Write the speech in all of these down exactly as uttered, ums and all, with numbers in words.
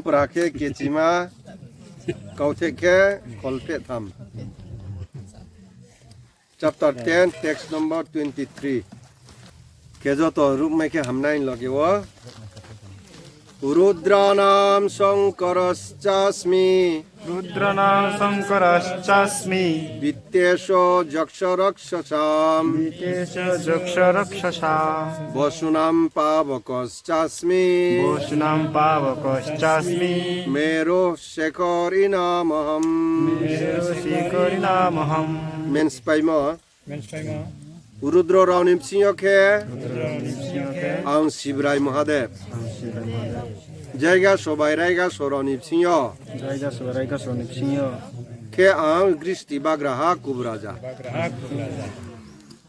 Pura khe kechima, kautheh khe kholpheh tham. Chapter ten, text number twenty-three. Khe joto ruhmai khe hamnai loge wo. Rudranam Sankarascha asmi. Rudranam Sankarascha asmi. Vitteso Jaksharakshasam. Vitteso Jaksharakshasam. Vasunam Pavakascha asmi. Vasunam Pavakascha asmi. Meru Sekharinamaham. Meru Sekharinamaham. Menspaimo. Menspaimo. Rudro rao ni bsing yo khe. Rudro rao ni bsing yo khe. Ang Sibrai Mahadev. Ang Sibrai Mahadev. Jaigaso bai raigaso rao ni bsing yo. Jaigaso bai raigaso rao ni bsing yo. Khe ang gristi bagraha kubraja. Bagraha kubraja.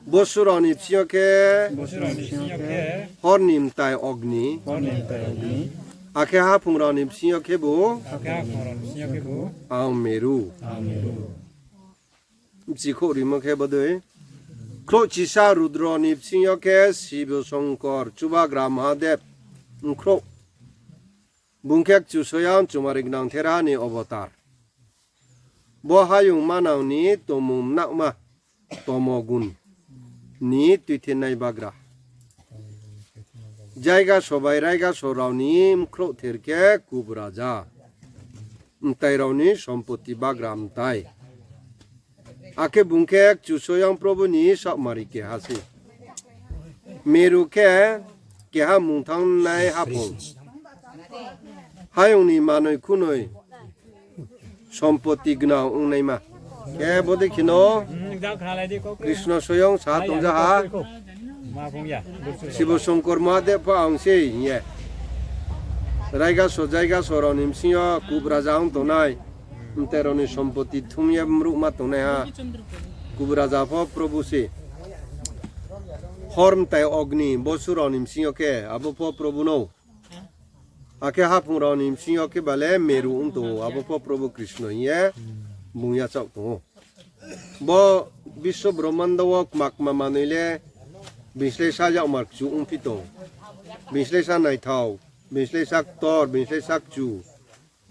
Bosu rao ni bsing yo khe. Bosu rao ni bsing yo khe. Hor ni mtai ogni. Hor ni mtai ogni. Akhe haphung rao ni bsing yo khebu. Akhe haphung rao ni bsing yo khebu. Ang meru. Ang meru. Bchikhouh rimo khe bodei. Khrouhchisa Rudro ni bsing yo khe Sibo Songkor, Chubagra Mahadev, bkhrouh. Bung khe Kchusoyang Chumari Gnang Theraha ni obotar. Bo hayung manang ni tongmung mnakma, tomo gun ni tuithenai bagra. Jaigaso bai raigaso rao ni bkhrouh ther khe kubraja. Mtai rao ni sompoti bagra mtai. Akhe bung khe Kchusoyang Probu ni saohmari keha se. Meru khe keha mungthanngnai haphung. Hayung ni manoi khunoi sompoti gnang ongnaima. Khe bodei kheno Krishna Soyang sa tongjaha. Sibo Songkor Mahadev pho ang se hing ye. Raigaso jaigaso rao ni bsing yo kubraja ong tongnai. Mtai rao ni sompoti thum ye mruhma tongnaiha. Kubraja pho Probu se. Hor mtai ogni, bosu rao ni bsing yo khe, abo pho Probu no. Akhe haphung rao ni bsing yo khe bale meru ong tong ou, abo pho Probu Krishna hing ye bung yachaoh tong ou. Bo biswo brohmando wo kma kma manoi le bini slái sa yakmar kchu ongphi tong. Bini slái sa naithao, bini slái sa ktor, bini slái sa kchu.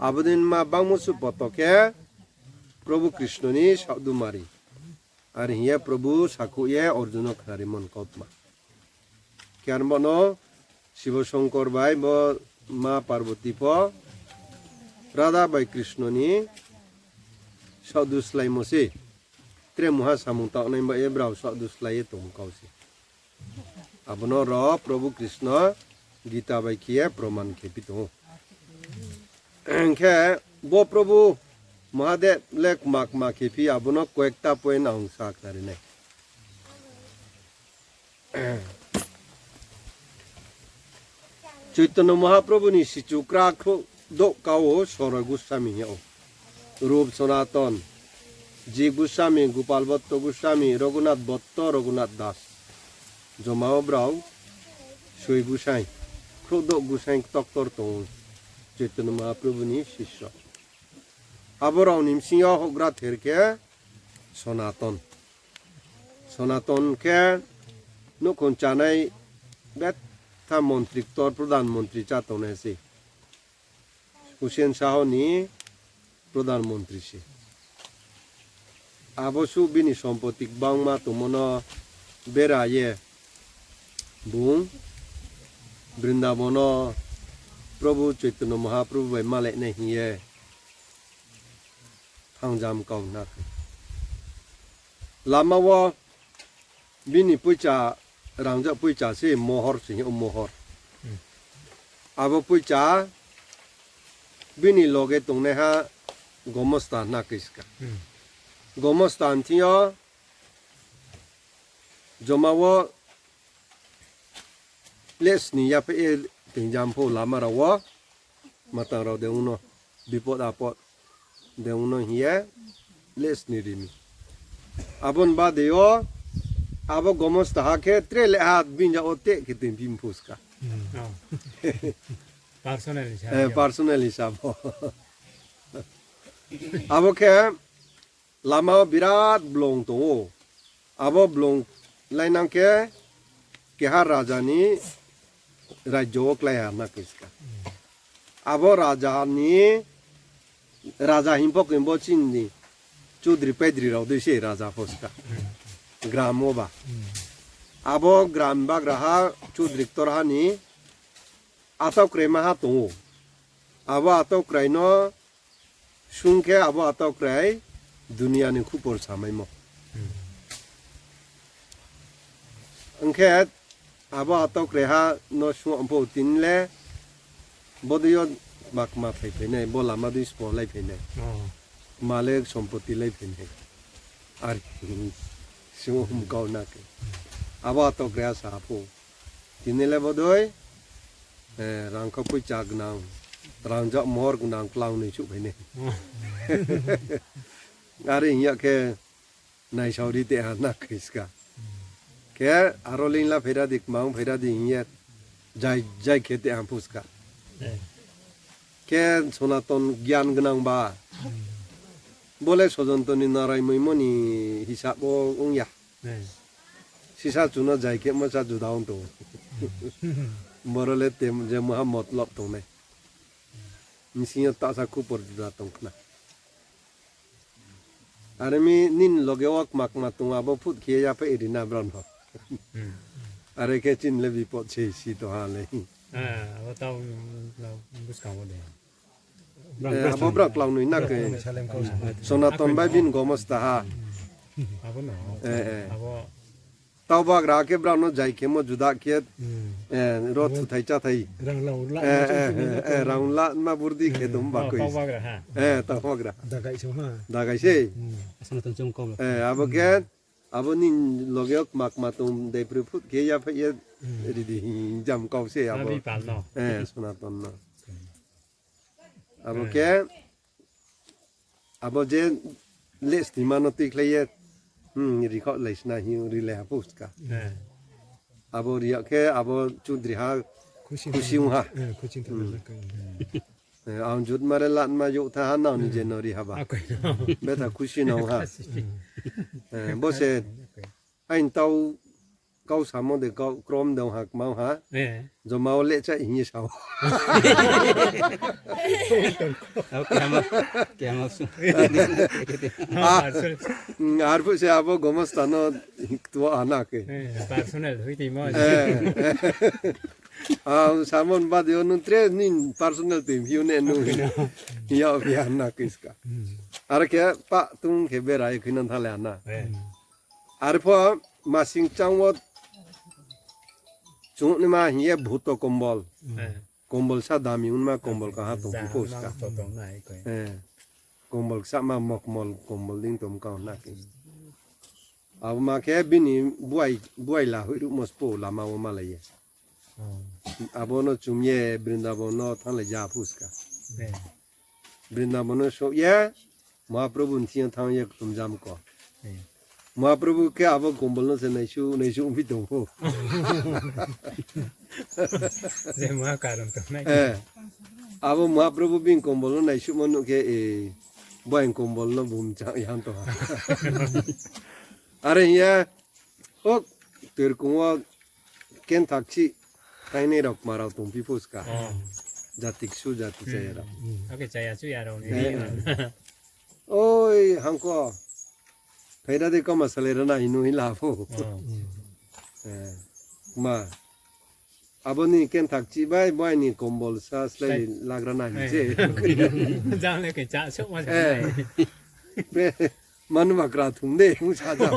Abo dei ma bangmo suh poto khe Probu Krishna ni saohdumari. Are hing ye Probu sakhouh ye Arjun no khnarimo ni kautma. Khe arbo no Sibo Songkor bai bo Ma Parvati pho Radha bai Krishna ni saohdu sláimo se. Tre mungha samung taohnai bai ye brao saohdu slái ye tongmo kau se. Abo no ro Probu Krishna Gita bai khe ye proman khe phi tong ou. Hing khe bo Probu Mahadev le kma kma khe phi abo no koyekta point ang sa khnari nai. Choitonyo Mahaprobu ni sichu kra khrouh douh ka wo Soroi Goswami hing yag ou. Rup Sonaton, Jeev Goswami, Gopal Bhotto Goswami, Raghunath Bhotto, Raghunath Das. Joma wo brao soi Gosai, khrouh douh Gosai ktoktor tong ou Choitonyo Mahaprobu ni sisyo. Abo rao ni bsing yo houhgra ther khe Sonaton. Sonaton khe nouhkhong chánai betha montri ktor prodhan montri chá tongnai se. Husen Saho ni prodhan montri se. Abo suh bini sompoti gbangma tongmo no bera ye bung Brindabon no Probu Choitonyo Mahaprobu bai malai nai hing ye thangjam kau na khe. Lama wo bini poicha, rangzag poicha se mohor se hing ou mohor. Abo poicha bini loge tongnaiha gomosta hna khe ska. Gomosta ni thing yo joma wo le sni yaphaih ye thingjam pho lama rao wo matang rao de ong no, bipod apod de ong no hing ye le sni ri mi. Abo ni bade yo abo gomosta ha khe tre le ha bini ja wo teh khe tongphi mphu ska. Personal hisab wo. Abo khe lama wo birat blong tong ou. Abo blong lainang khe keha raja ni rajyo wo klái ha na khe ska. Abo raja ni, raja hing pho khe bo chini chudri paidri rao dei se raja pho ska. Gram wo ba. Abo gram bagraha chudri ktorha ni atau krai maha tong ou. Abo atau krai no sung khe abo atau krai dunia ni khupor samaimo. Ong khe abo atau kraiha no sung pho tini le bodei yo kma kma phai phai nai, bo lama dei spo lai phai nai. Kma le sompoti lai phai nai. Ar sung mkau na khe. Abo atau kraiha sa pho. Tini le bodei, rang kha poicha gnang, rang jak mohor gnang klangnoi souhphai nai. Are hing ya khe naisao ri te ha na khe ska. Khe aro leing la phaira di, kma ong phaira di hing ye, jai jai khe te ha phu ska. Khe Sonaton gyan gnang ba. Bo le Sojonto ni narai moimo ni hisab wo ong ya. Sisa chu no jai khe mo sa juda ong tong. Boro le je muha motlop tongnai. Bsing yo tahsa khupor juda tong khna. Are mi nini loge wo kma kma tong abo phut khe yaphaih ri na brao no. Are khe chini le bipot se si tong ha le. Abo brao klangnoi na khe. Sonaton bai bini gomosta ha. Taubagra khe brao no jai khemo juda khe, ro thuthai cháthai. Rang la ma burdi khe tong ba koi. Taubagra. Dagai se. Abo khe, abo ni loge wo kma kma tong dei phru phut khe yaphaih ye ridi hing jam kau se abo. Sonaton no. Abo khe, abo je le stima no tuikhlai ye, rikhaoh lai sna hing rilai ha phu ska. Abo ri yag khe abo chudri ha khusi ong ha. Ang jutma re latma youhtha ha nao ni je no ri ha ba. Betha khusi no ong ha. Bo se aini tau kau samo de kau krom de ong ha kma ong ha. Joma wo lehcha hing ye sa ou. Arphuh se abo gomosta no ktuo ha na khe. Ang samon bade o nung tre nini personal tuiphi ou ne nung. Hing yagphi ha na khe ska. Are khe pah tung khe bera ye khui no thanng le ha na. Arpho masing chang wo chung naima hing ye bhuto kombol. Kombol sa dami ongma kombol kaha tongphi pho ska. Kombol ksama mokmol kombol dei tong kau na khe. Abo ma khe bini buai la hoihruhmo spo lama wo malai ye. Abo no chum ye Brindabon no thannglai ja phu ska. Brindabon no souh ye, Mahaprabhu ni thing yo thanng ye khlumjam ko. Mahaprabhu khe abo kombol no se naisuh naisuh ongphi tong pho. Abo Mahaprabhu bini kombol no naisuhmo nuh khe, buai kombol no bumchang ya tong ha. Are hing ye, o, toirkong wo kenthakchih thainai rao kma rao tongphi pho ska. Jati ksu jati chaya rao. Oi, hangko. Phaida dei kau ma salai rana hing no hing la pho. Ma. Abo ni kenthakchih bai, buai ni kombol sa slái lagra na hing se. Manu bakra thum de, ong sa ja.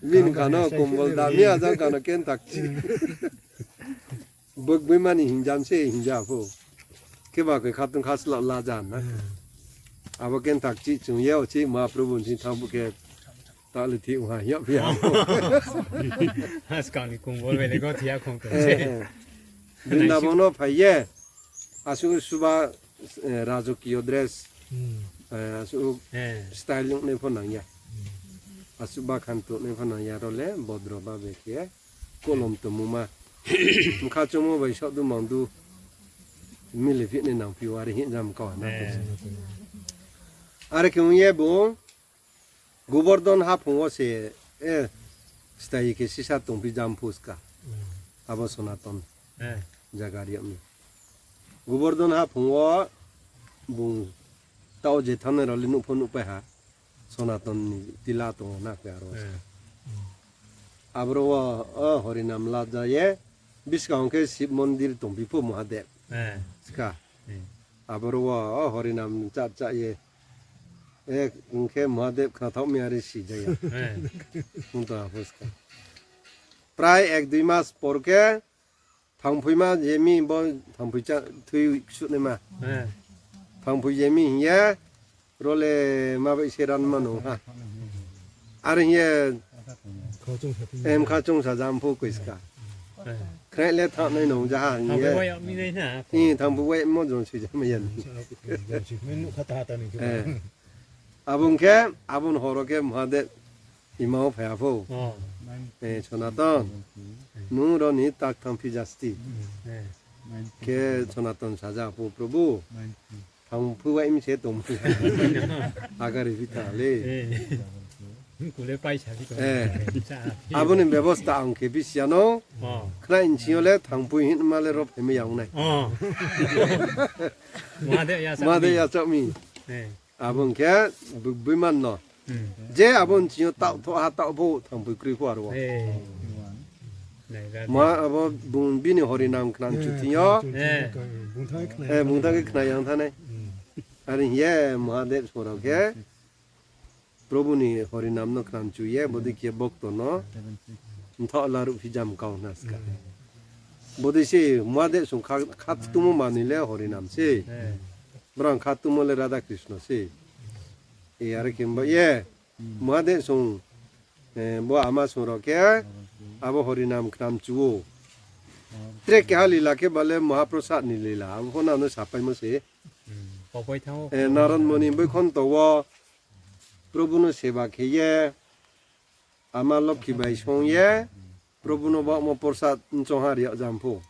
Bini kano kombol dami, ajang kano kenthakchih. Bokboi mani hingjam se hingja pho. Kheba khe khatung khaslao la ja na. Abo kenthakchih chung ye, o chi Mahaprabhu ni thing thanng bu khe. Ta le thi ong ha, yag phi ha. Skang ni kombol bai le go thi ya khong tong se. Brindabon no phai ye. Asuh suba, rajokiyo dress. Asuh style nuhnai pho nang ya. Asuh bakhan tuhnai pho nang ya, ro le bodro ba be khe. Kolom tongmo ma. Bkha choungmo bai saoh du mang du. Mili phinai nangphi ou, are hing jam kau ha na. Are khe ong ye bung Gobordhon haphung wo se, stai khe sisa tongphi jam phu ska. Abo Sonaton. Jaga ri yag mi. Gobordhon haphung wo bung tao je thanngnai rao le nuh pho nuhpai ha. Sonaton ni tila tong ou na khe aro. Aboro wo, o, Horinam laja ye, buskang khe Shiv mondir tongphi pho Mahadev. Ska. Aboro wo, o, Horinam chá chá ye. E, ong khe Mahadev khnathaoh mi are si ja ya. Ong tong ha pho ska. Prai ek dui mas por khe, thangphoima je mi bo thangphoi chá thui ksuh naima. Thangphoi je mi hing ye, ro le ma bai se ran ma no ha. Are hing ye, em kha chungsa jam pho koi ska. Khnai le thanng nai no ja ha hing ye. Thangphoi wai mo jong si ja ma ya ni. Abo ong khe, abo ni hor wo khe Mahadev ima wo phai ha pho. E, Sonaton, nung ro ni tak thang phi jasti. Khe Sonaton sa ja pho, Probhu, thangphoi wai mi se tong mi. Agari phi tha le. Abo ni bebosta ang khe bisi ya no. Khnai nching yo le thangphoi hinma le ro phaimai ya ong nai. Mahadev yachaoh mi. Abo ong khe, boi man no. Je abo nching yo taoh thoh ha taoh pho thangphoi kroi pho aro wo. Abo bung bini Horinam khnamchu thing yo. Bung thanng khe khna yang thanng nai. Are hing ye Mahadev song rao khe, Probhu ni Horinam no khnamchu ye, bodei khe bokto no mthaoh laruh phi jam kau hna ska. Bodei se Mahadev song kha, kha tumo manoi le Horinam se. Brang kha tumo le Radha Krishna se. E, are khe ba ye, Mahadev song, bo ama song rao khe, abo Horinam khnamchu ou. Tre keha lila khe ba le Mahaprasad ni lila, abo pho nang no sapaimo se. Narad Muni boikhonto wo Probhu no seba khe ye, ama Lokhi bai song ye, Probhu no baohmo prosad nchongha ri yag jam pho.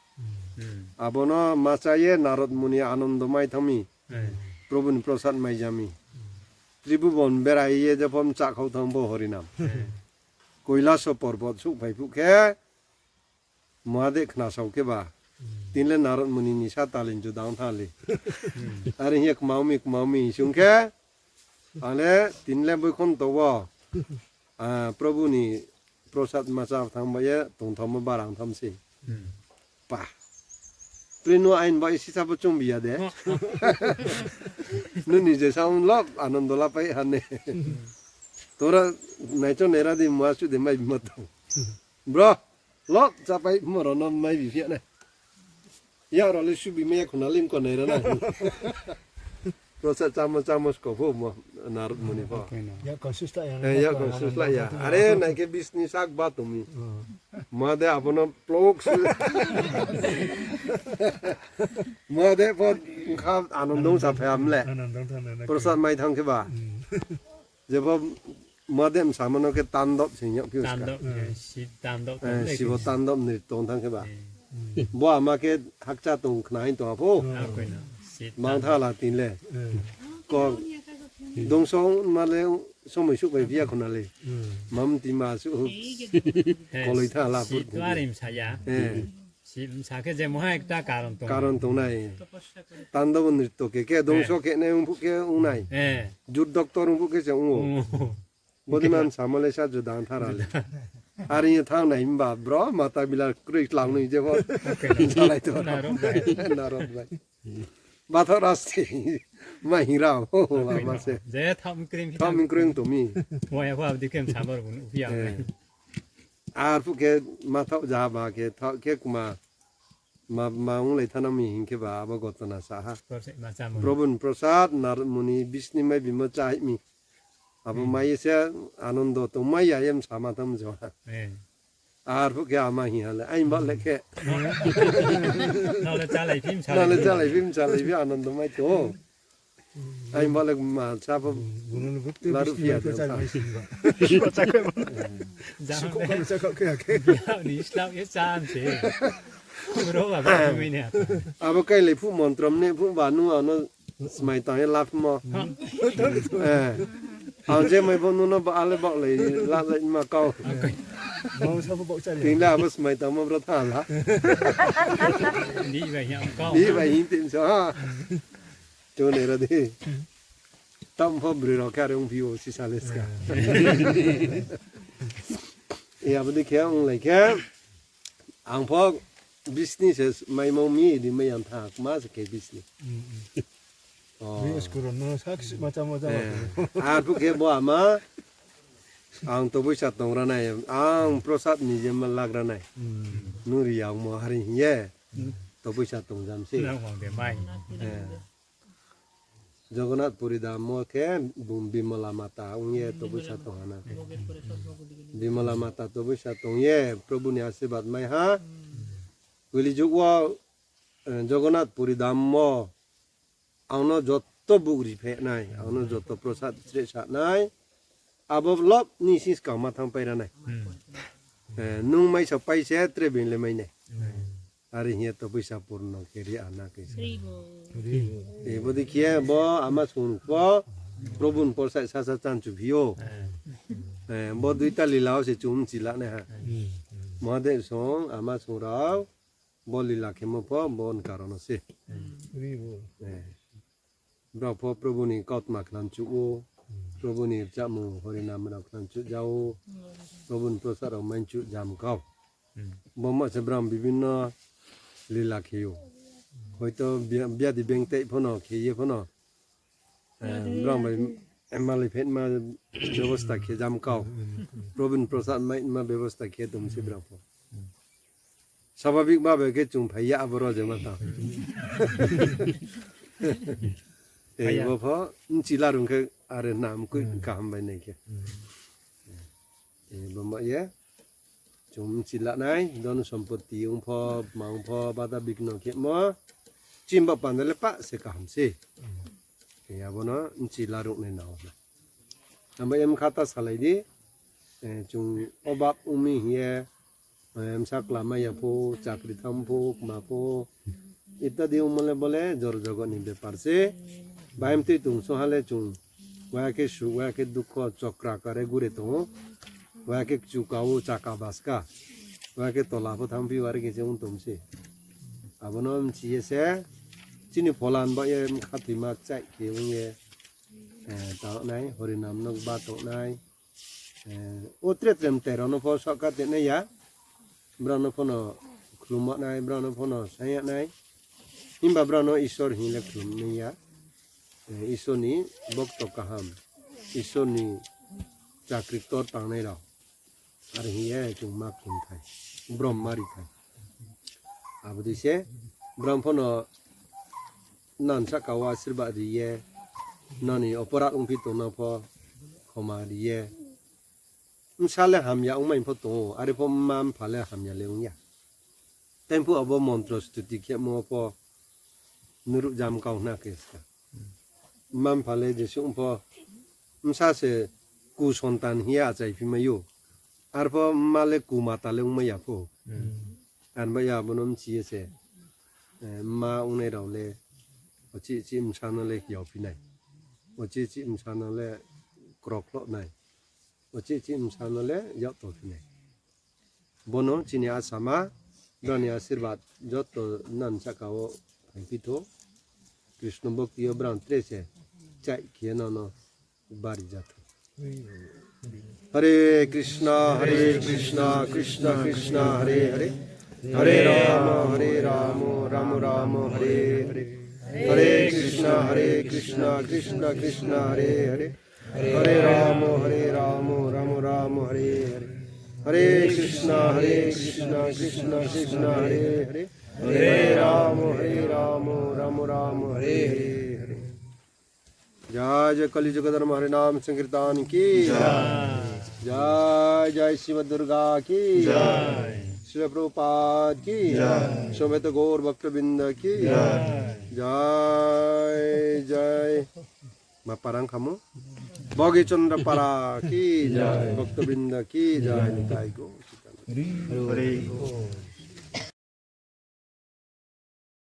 Abo no ma chá ye Narad Muni Anondo mai thanng mi. Probhu ni prosad mai ja mi. Tribhubon berai ye jepho mchahkhau thanng bo Horinam. Koilaso porbot souhphai phuh khe, Mahadev khnasao khe ba, tini le Narad Muni ni sa talin juda ong thanng le. Are hing ye kma mi, kma mi hing sung khe, ang le tini le boikhonto wo, Probhu ni prosad ma chá thanng ba ye tongthaomo barang tham se. Pa. Pri nu ain ba isi sa pho chungbi ya de. Nung ni je sa ong lo, Anondo lapai ha ne. Tora naicho naira di, muha suh de mai bimo tong. Bro, lo, chápai mo rao no mai bi phi ya nai. Yak rao le subi mai ya khuna lim ko nai ra na. Prosad chámo chámo sko pho mo Narad Muni pho. Yak kong sus la ya. Are nai khe bisni sak ba tong mi. Mahadev abo no plok su. Mahadev pho kha Anondo sa phai am le. Prosad mai thanng khe ba. Jepho Mahadev samo no khe tandop se hing yag phi ska. Sibo tandop ni tong thanng khe ba. Bo ama khe hakcha tong khna hing tong ha pho. Mang tha la tini le. Ko dongso ma le somoi suh bai phi ya khuna le. Mam ti ma suh koloi tha la pho. Karon tong nai. Tandop nritto khe khe dongso khe nai ong phuh khe ong nai. Jut doctor ong phuh khe se ong ou. Bodei man samo le sa juda ong tha ra le. Are ye thanng nai himba bro mata bila kroi klang noi jepho. Salai to. Narad bai. Batho rasti. Ma hing ra. Ama se. Thaoh mi kroi tong mi. Ar phuh khe ma thaoh ja ba khe thaoh khe kma ma, ma onglai thanng mi hing khe ba abo gotona sa ha. Probhu ni prosad, Narad Muni bisni mai bimo chá hih mi. Abo mai ye se Anondo tongmai ya ye msa ma thanng jo ha. Ar phuh khe ama hing ha le, aini ba le khe. Nang le chálai phi, mchalai phi, Anondo mai tong ou. Aini ba le ma chá pho laruh phi ya. Abo kailai phuh montro mneh phuh ba nung ano smai tang ye laphimo. Ang je mai bo nung no ba ale baohlai lalai ma kau. Tini le abo smai tangmo bro tha la. Ni bai hing tini so ha. Chung nai ra di. Tam pho broi rao khe are ongphi ou sisa le ska. E abo dei khe ong lai khe. Ang pho business se maimo mi di mai yang tha kma se khe business. School no sa kisi ma chamo chamo. Arphuh khe bo ama, ang toboisa tong ra nai, ang prosad ni je ma lag ra nai. Nung ri yagmo hari hing ye, toboisa tong jam se. Jogonath Puri Dham wo khe bung Bimala Mata ong ye toboisa tong ha na. Bimala Mata toboisa tong ye Probhu ni asirbad mai ha. Wili jug wo, eh, Jogonath Puri Dham wo ang no joto buk ri phe nai, ang no joto prosad chrehsa nai. Abo lop ni sing skang ma thanngpai ra nai. Eh, nung maisa pai se tre being le mai nai. Are hing ye toboisa purno khe ri ana khe sa. Bodei khe bo ama sung pho, Probhu ni prosad sasa chanchu phi ou. Eh, bo duita lila wo se chung mchi la nai ha. Mahadev song, ama sung rao, bo lila khemo pho, bo ni karon no se. Eh, brao pho Probhu ni kautma khlanchuh ou, Probhu ni rchahmung horinam rao khlanchuh ja ou, Probhu ni prosad rao mainchuh jam kau. Bo ma se brao bibhinno lila khe ou. Hoito bia-, biadi bengtei pho no khe ye pho no, eh, brao bai malai phetma bebosta khe jam kau. Probhu ni prosad maima bebosta khe tong se brao pho. Swabhabik babe khe chung phai ya aboro je ma tang. Tei bo pho mchi la rung khe are nam koi kaham bai nai khe. Eh, bo ma ye. Chung mchi la nai, dhon sompoti ong pho, mang pho, bada bikno khemo. Chimba panda le pah se kaham se. Khe abo no mchi la rung nai nao na. Abo ye mkha ta salai di, eh, chung obab ong mi hing ye, eh, bsa klamai ya pho, chakri thanng pho, kma pho, itadi ongmo le bo le jor jogot ni bepar se. Bahai mtui tong song ha le chung, waya khe suk, waya khe dukho, chokra kare gure tong ou. Waya khe kchu ka ou, chaka baska. Waya khe tola pho thanngphi ou, are khe se ong tong se. Abo no mchi ye se, chini phola ni baoh ye mkha thoima kchaih khe ong ye, eh, tang nai, horinam no ba tong nai. Eh, o tre tre mtai rao no pho sahka te nai ya. Brao no pho no khlum nai, brao no pho no saing ya nai. Himba brao no Isor hing le khlum nai ya. Eh, Isor ni bokto kaham, Isor ni chakri ktor tangnai rao. Are hing ye chung ma khlum thai, brom ma ri thai. Abo dei se, brao pho no nang sahka wo asirbad ri ye, nang ni oporat ongphi tongna pho khoma ri ye. Bsa le hamya ongmai pho tong ou, are pho mma mpha le hamya le ong ya. Tei phuh abo montro stuti khemo pho nuruh jam kau hna khe ska. Mma mpha le jesuh ong pho bsa se ku sontan hing ye achai phi mai ou. Arpho mma le ku mata le ongmai ya pho. Ar ba ya abo no mchi ye se, eh, mma ongnai rao le, ochih chih bsa no le hiao phi nai. Ochih chih bsa no le krokhloh nai. Ochih chih bsa no le yakto phi nai. Bono chini asama, brao ni asirbad joto nang sahka wo phaiphi thou. Krishna bhakti yo brao tre se chaih khe nang no bari ja thou. Hare Krishna, Hare Krishna, Krishna Krishna, Hare Hare, Hare Rama, Hare Rama, Rama Rama, Hare Hare. Hare Krishna, Hare Krishna, Krishna Krishna, Hare Hare, Hare Rama, Hare Rama, Rama Rama, Hare Hare. Hare Krishna, Hare Krishna, Krishna Krishna, Hare Hare, Hare Rama, Hare Rama, Rama Rama, Hare Hare. जय जय कलि जुग धर्म हरिनाम संकीर्तन की जय। जय जय शिव दुर्गा की जय। शिल प्रभुपाद की जय। समस्त गौर भक्तवृंद की जय। जय जय। Ma parang khamu? Bogi Chandra Para ki jai, Bhakta Brinda ki jai, Nitai Gaur Sita. Hari Bol.